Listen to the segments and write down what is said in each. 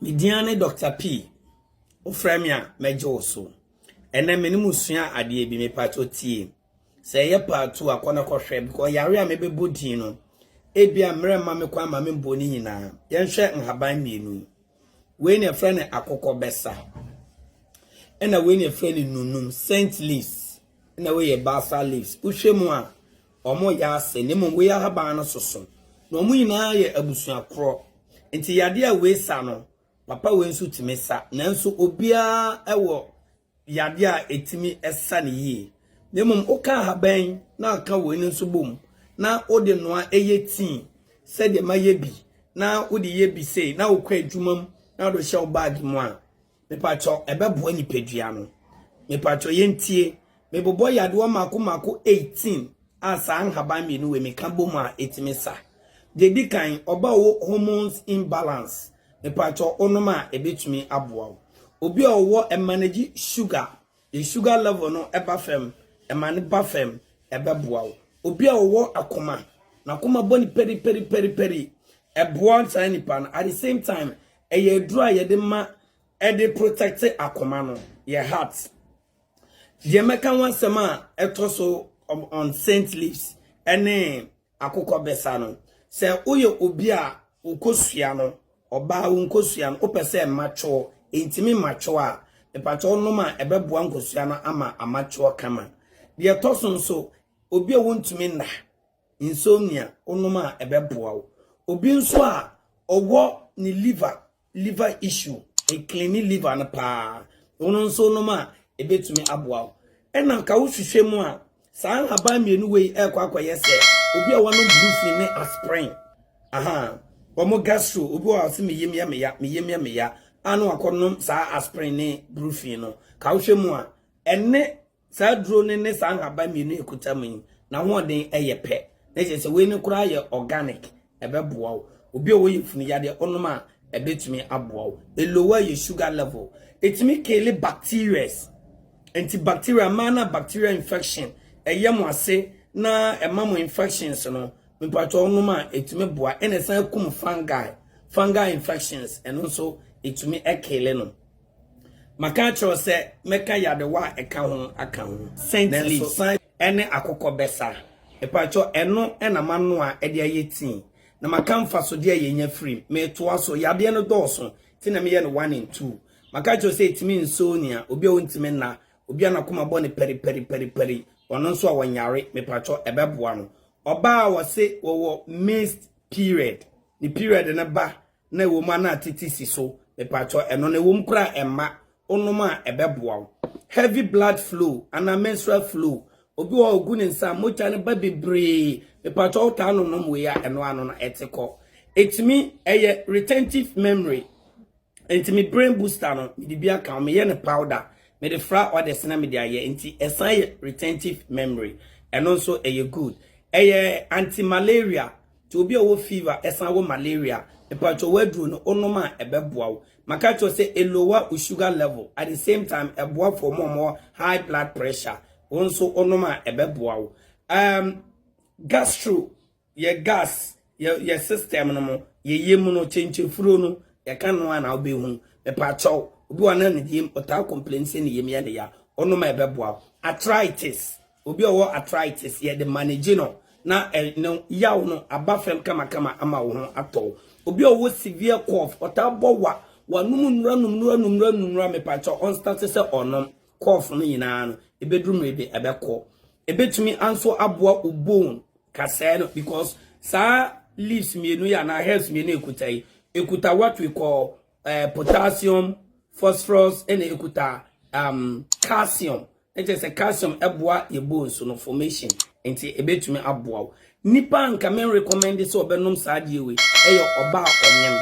Me din ara ne Doctor P. Wofrɛ me a, mɛgye wo so. Ɛnɛ me ne mo sua adeɛ bi, mepakyɛw tie. Sɛ ɛyɛ part 2 a, kɔ na kɔhwɛ because yare a mebɛbɔ din no, ebia mmerɛ mma me kwan ma membɔ ne nyinaa. Yɛnhwɛ nhaban mmienu yi. Wei na yɛfrɛ no akokɔbɛsa. Ɛna wei na yɛfrɛ no nunum, scent leaves. Ɛna wei yɛ balsa leaves. Wohwɛ mu a, wɔyɛ ase na mmom wei ahaban no soso. Na wɔn nyinaa yɛ abusua korɔ. Nti yadeɛ a wei sa no, papa wei nso tumi sa. Nanso obiara wɔ yadeɛ a ɛtumi sa no yie. Na mmom woka ahaban na aka wei no nso bom na wode noa ɛyɛ tea sɛdeɛ mayɛ bi na wode yɛ bi sei na wokɔ adwuma mu na wode hyɛ wo bag mu a, mepakyɛw ɛbɛboa nipadua no. Mepakyɛw yɛntie. Mebobɔ yadewa mako mako 18 a saa nhaban mmienu wei meka bom a ɛtumi sa. Deɛ ɛdi kan, ɔba ɔwɔ hormones imbalance, mepakyɛw wonom a ɛbɛtumi aboa wo. Obi a ɔwɔ ɛmanage sugar, the sugar level no ɛba fam, ɛma no ba fam, ɛbɛboa wo. Obi a ɔwɔ akoma, n'akoma bɔ ne pɛri pɛri pɛri pɛri, ɛboa saa nipa no. At the same time, ɛyɛ aduro a yɛde ma ɛde protect akoma no, yɛ heart. Deɛ mɛka ho asɛm a ɛtɔ so on scent leaves ɛne akokɔ bɛsa no, sɛ woyɛ obi a wokosua no, ɔbaa wo nkosua no, wopɛ sɛ mmatwoɔ, ntumi mmatwoɔ a, mepakyɛw nom a ɛbɛboa nkosua no ama amatwoɔ kama. Deɛ ɛtɔ so nso, obi a wontumi nna, insomnia, wonom a ɛbɛboa wo. Obi nso a ɔwɔ ne liver issue, eclean liver no paa, wɔn nso nom a ɛbɛtumi aboa wo. Ɛna nka wohwehwɛ mu a, saa nhaban mmienu wei ɛrekɔ akɔyɛ sɛ obi a wɔnom Brufen ne aspirin, aha wɔn gastro, obi wɔ ɔsɛ me yam yɛ me ya, me yam yɛ me ya, ano akɔnom saa aspirin ne Brufen no, ka wohwɛ mu a, ɛne saa duro no ne saa nhaban mmienu ekuta mu yi n'ahoɔden ɛyɛ pɛ. Na kyerɛ sɛ wei no koraa yɛ organic, ɛbɛboa wo. Obi a wɔyɛ funu yadeɛ, ɔnom a ɛbɛtumi aboa wo. Elower yɛ sugar level, ɛtumi kill bacterias. Nti bacteria mmaa na bacteria infection ɛyɛ mo ase na ɛma mo infections no, mpatwa ɔnom a ɛtumi boa. Ɛna ɛsan kum fungi infections, ɛno nso ɛtumi ɛkill no. Maka akyerɛw sɛ mɛka yadewa a ɛka ho aka ho. Scent leaves ɛne akokɔ bɛsa, mpatwa ɛno ɛna mano a ɛde ayɛ tea na maka mfasodeɛ a yɛnya firi. Metoa so, yadeɛ no dɔɔso nti na meyɛ no 1 and 2. Maka kyerɛ sɛ ɛtumi insomnia, obi a wɔntumi nna, obi a n'akoma bɔ ne pɛri pɛri pɛri pɛri, ɔno nso a wɔnyare, mepatwɔ ɛbɛboa no. Ɔbaa a wɔse wɔwɔ missed period, ne period no ba na ɛwɔ mu a na atete si so, mepatwɔ ɛno no ɛwɔ mu koraa ɛmma, wonom a ɛbɛboa wo. Heavy blood flow anaa menstrual flow, obi wɔ ogu ne nsa mogya no ba bebree, mepatwɔ wotaa nonom wei a, ɛno ano no ɛte kɔ. Ɛtumi ɛyɛ retentive memory. Nti me brain booster no, mede bi aka ho, meyɛ no powder, mede fra orders na mede ayɛ. Nti ɛsan yɛ retentive memory, ɛno nso ɛyɛ good. Ɛyɛ anti-malaria, nti obi a ɔwɔ fever ɛsan wɔ malaria, mpatwɔ waduro no onom a ɛbɛboa wo. Maka kyerɛ sɛ elower wo sugar level, at the same time ɛboa for more more high blood pressure, wɔn nso onom a ɛbɛboa wo. Gastro, yɛ gas yɛ system no mu, yɛ yam no kyenkyefuro no, yɛka no a na wobɛhu. Mepaakyɛw, obi wa na ne yam ɔtaa complain sɛ ne yam yɛ ne ya, ɔnom a ɛbɛboa wo. Arthritis, obi a ɔwɔ arthritis, yɛde manage no na no yaw no aba fam kamakama ama wo ho atɔ. Obi a ɔwɔ severe cough, ɔtaa bɔ wa, wanum nnura num nnura num nnura num nnura, mepaakyɛw ɔnstart sɛ ɔnom, cough no nyinaa no ebeduru mmerɛ bi ɛbɛkɔ. Ebetumi nso aboa wo bone kasɛɛ no because saa leaves mmienu yi anaa herbs mmienu ekuta yi, ekuta what we call potassium, phosphorus, ɛna ekuta calcium. Ɛkyɛ sɛ calcium ɛboa yɛ bones no formation, nti ebetumi aboa wo. Nipa nka men recommend sɛ ɔbɛnom saa adeɛ wei ɛyɛ ɔbaa ɔnyem,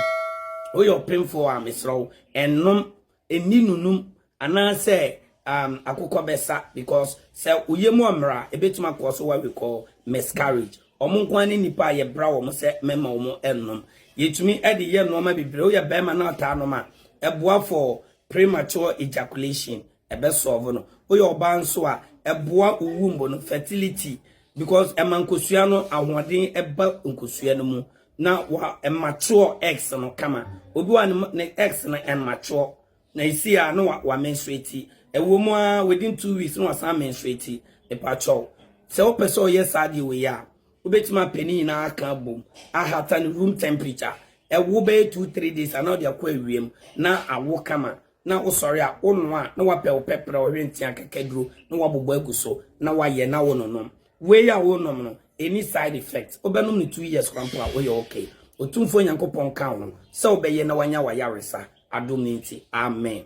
woyɛ ɔpemfoɔ a, mesrɛ wo, ɛnom ɛni nunum anaasɛ akokɔ bɛsa because sɛ oyɛ mu amra, ebetumi akɔ so what we call miscarriage. Ɔmo nko ne nipa a yɛbra wɔn sɛ mɛma wɔn ɛnom. Yɛtumi ɛde yɛ nneɛma bebree. Woyɛ bɛrima na ɔtaa nom a, ɛboa for premature ejaculation, ɛbɛsolve no. Woyɛ ɔbaa nso a, ɛboa wo womb no fertility. Because ɛma nkosua no ahoɔden ɛba nkosua no mu na wa ɛmature eggs no kama. Obi wa ne eggs no ɛmature na esi a na wa menstruate. Ɛwɔ mu a, within 2 weeks na wasan menstruate. Mepakyɛw, sɛ wopɛ sɛ ɔyɛ saa deɛ wei a, wobɛtumi apɛ ne nyinaa aka abom ahata ne room temperature. Ɛwo bɛyɛ 2-3 days anaa ɔde akɔ awiem na awo kama na wosɔre a, wonoa na wapɛ wo pɛprɛ, ɔhwɛ ntia kakaduro na wabobɔ agu so na wayɛ na wononom. Wei a wonom no, any side effect. Wobɛnom no 2 years kora mpo a, woyɛ okay. Otumfoɔ Nyankopɔn ka ho sɛ wobɛyɛ na wanya wayaresa adom no nti. Amen.